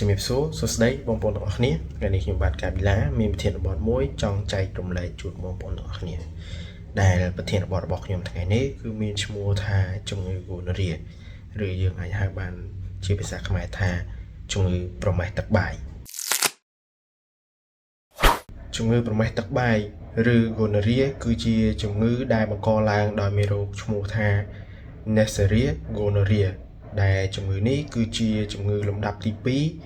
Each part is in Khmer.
ជំរាបសួរសួស្តីបងប្អូនទាំងអស់គ្នាថ្ងៃនេះខ្ញុំបាទកាប៊ីឡាមានប្រធានបទមួយចង់ចែករំលែកជូនបងប្អូនទាំងអស់គ្នាដែលប្រធានបទរបស់ខ្ញុំថ្ងៃនេះគឺមានឈ្មោះថាជំងឺ Gonorrhea ឬយើងអាចហៅបានជាភាសាខ្មែរថាជំងឺប្រមេះទឹកបាយជំងឺប្រមេះទឹកបាយឬ Gonorrhea គឺជាជំងឺដែលបង្កឡើងដោយមេរោគឈ្មោះថា Neisseria gonorrhoeae ដែលជំងឺនេះគឺជាជំងឺលំដាប់ទី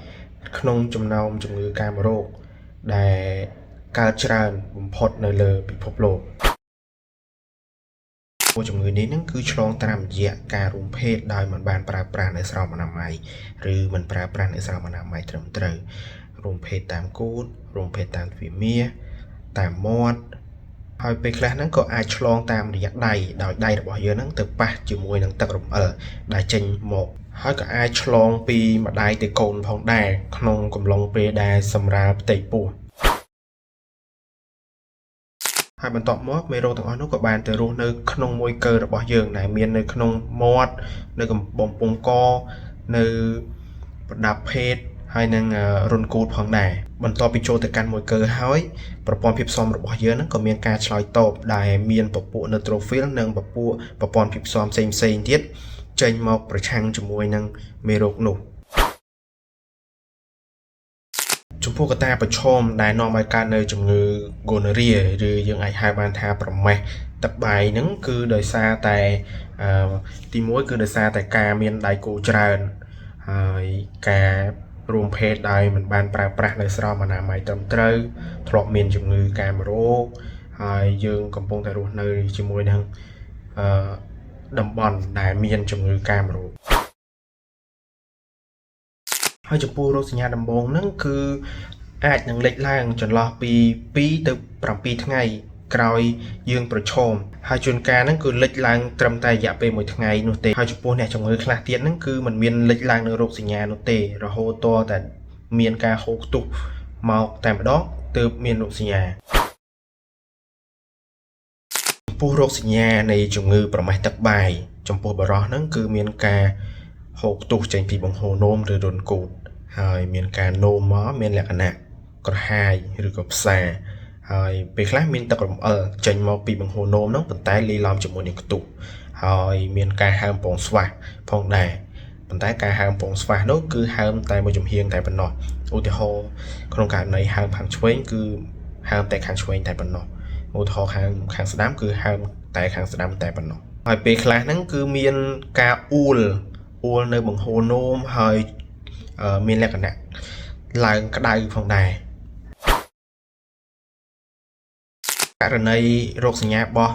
2ក្នុងចំណោមជំងឺកាមរោគដែលកើតច្រើនបំផុតនៅលើពិភពលោកជំងឺនេះនឹងគឺឆ្លងតាមរយៈការរួមភេទដោយមិនបានប្រើប្រាស់នៅស្រោមអនាម័យឬមិនប្រើប្រាស់នៅស្រោមអនាម័យត្រឹមត្រូវរួមភេទតាមគូទរួមភេទតាមទ្វារមាសតាមមាត់ហើយពេលខ្លះហ្នឹងក៏អាចឆ្លងតាមរយៈដៃដោយដៃរបស់យើងហ្នឹងទៅប៉ះជាមួយនឹងទឹករំអិលដែលចេញមកហើយក៏អាចឆ្លងពីម្ដាយទៅកូនផងដែរក្នុងកំឡុងពេលដែលសម្រាលផ្ទៃពោះហើយបន្ទាប់មកមេរោគទាំងអស់នោះក៏បានទៅរស់នៅក្នុងមួយកឺរបស់យើងដែលមាននៅក្នុងមាត់នៅកំបំពង់កនៅប្រដាប់ភេទហើយនឹងរន្ធគូទផងដែរបន្ទាប់ពីចូលទៅកាន់មួយកឺហើយប្រព័ន្ធភាពស៊ាំរបស់យើងហ្នឹងក៏មានការឆ្លើយតបដែលមានពពួក neutrophil និងពពួកប្រព័ន្ធភាពស៊ាំផ្សេងផ្សេងទៀតចេញមកប្រឆាំងជាមួយនឹងមេរោគនោះចំពោះកត្តាប្រឈមដែលនាំឲ្យកើតនៅជំងឺ Gonorrhea ឬយើងអាចហៅបានថាប្រមេះទឹកបាយហ្នឹងគឺដោយសារតែទីមួយគឺដោយសារតែការមានដៃគូច្រើនហើយការរួមភេទដោយមិនបានប្រើប្រាស់នៅស្រោមអនាម័យត្រឹមត្រូវធ្លាប់មានជំងឺកាមរោគហើយយើងកំពុងតែរស់នៅជាមួយនឹងអឺតំបន់ដែលមានជំងឺកាមរោគហើយចំពោះរោគសញ្ញាដំបូងហ្នឹងគឺអាចនឹងលេចឡើងចន្លោះពី2ទៅ7ថ្ងៃក្រោយយើងប្រឈមហើយជួនកាលហ្នឹងគឺលេចឡើងត្រឹមតែរយៈពេល1ថ្ងៃនោះទេហើយចំពោះអ្នកជំងឺខ្លះទៀតហ្នឹងគឺมันមានលេចឡើងនៅរោគសញ្ញានោះទេរហូតទាល់តែមានការហូរខ្ទុះមកតែម្ដងទើបមានរោគសញ្ញាចំពោះរោគសញ្ញានៃជំងឺប្រមេះទឹកបាយចំពោះបុរសហ្នឹងគឺមានការហូរខ្ទុះចេញពីបង្ហូរនោមឬរន្ធគូទហើយមានការនោមមកមានលក្ខណៈក្រហាយឬក៏ផ្សាហើយពេលខ្លះមានទឹករំអិលចេញមកពីបង្ហូរនោមហ្នឹងប៉ុន្តែលាយឡំជាមួយនឹងខ្ទុះហើយមានការហើមពងស្វាស់ផងដែរប៉ុន្តែការហើមពងស្វាស់នោះគឺហើមតែមួយចំហៀងតែប៉ុណ្ណោះឧទាហរណ៍ក្នុងករណីហើមខាងឆ្វេងគឺហើមតែខាងឆ្វេងតែប៉ុណ្ណោះឧទាហរណ៍ខាងស្ដាំគឺហើមតែខាងស្ដាំតែប៉ុណ្ណោះហើយពេលខ្លះហ្នឹងគឺមានការអួលនៅបង្ហូរនោមហើយមានលក្ខណៈឡើងក្តៅផងដែរករណីរោគសញ្ញារបស់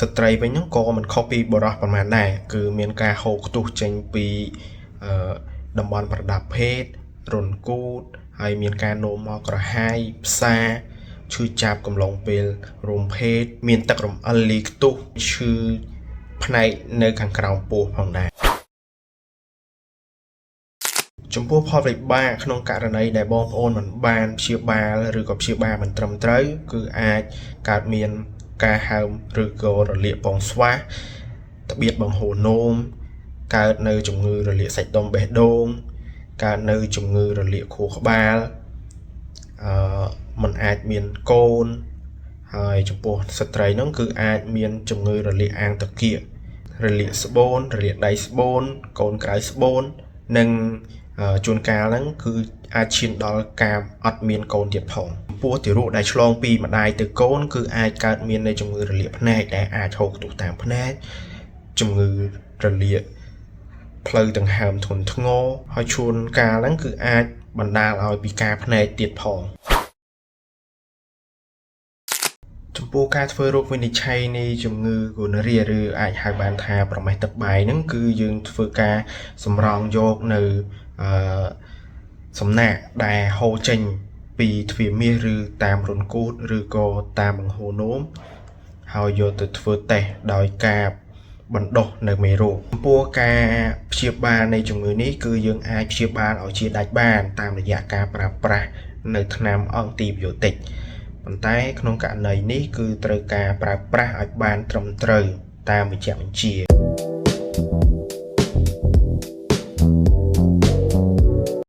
ស្ត្រីវិញហ្នឹងក៏មិនខុសពីបុរសប៉ុន្មានដែរគឺមានការហូរខ្ទុះចេញពីតំបន់ប្រដាប់ភេទរន្ធគូទហើយមានការនោមមកក្រហាយផ្សាឈឺចាប់កំឡុងពេលរួមភេទមានទឹករំអិលលាយខ្ទុះឈឺផ្នែកនៅខាងក្រោមពោះផងដែរចំពោះផលវិបាកក្នុងករណីដែលបងប្អូនមិនបានព្យាបាលឬក៏ព្យាបាលមិនត្រឹមត្រូវគឺអាចកើតមានការហើមឬក៏រលាកពងស្វាស់ត្បៀតបង្ហូរនោមកើតនៅជំងឺរលាកសាច់ដុំបេះដូងកើតនៅជំងឺរលាកខួរក្បាលมันអាចមានកូនហើយចំពោះស្ត្រីហ្នឹងគឺអាចមានជំងឺរលាកអាងត្រគាករលាកស្បូនរលាកដៃស្បូនកូនក្រៅស្បូននិងជួនកាលហ្នឹងគឺអាចឈានដល់ការអត់មានកូនទៀតផងចំពោះទារកដែលឆ្លងពីម្ដាយទៅកូនគឺអាចកើតមាននៅជំងឺរលាកភ្នែកដែលអាចហូរខ្ទុះតាមភ្នែកជំងឺរលាកផ្លូវដង្ហើមធ្ងន់ធ្ងរហើយជួនកាលហ្នឹងគឺអាចបណ្ដាលឲ្យពិការភ្នែកទៀតផងចំពោះការធ្វើរោគវិនិច្ឆ័យនៃជំងឺ Gonorrhea ឬអាចហៅបានថាប្រមេះទឹកបាយហ្នឹងគឺយើងធ្វើការសម្រងយកនៅសំណាកដែលហូរចេញពីទ្វារមាសឬតាមរន្ធគូទឬក៏តាមបង្ហូរនោមហើយយកទៅធ្វើតេស្តដោយការបណ្ដុះនៅមេរោគចំពោះការព្យាបាលនៃជំងឺនេះគឺយើងអាចព្យាបាលឲ្យជាដាច់បានតាមរយៈការប្រើប្រាស់នៅថ្នាំអង់ទីប៊ីយោទិកប៉ុន្តែក្នុងករណីនេះគឺត្រូវការប្រើប្រាស់ឲ្យបានត្រឹមត្រូវតាមវិជ្ជបញ្ជា។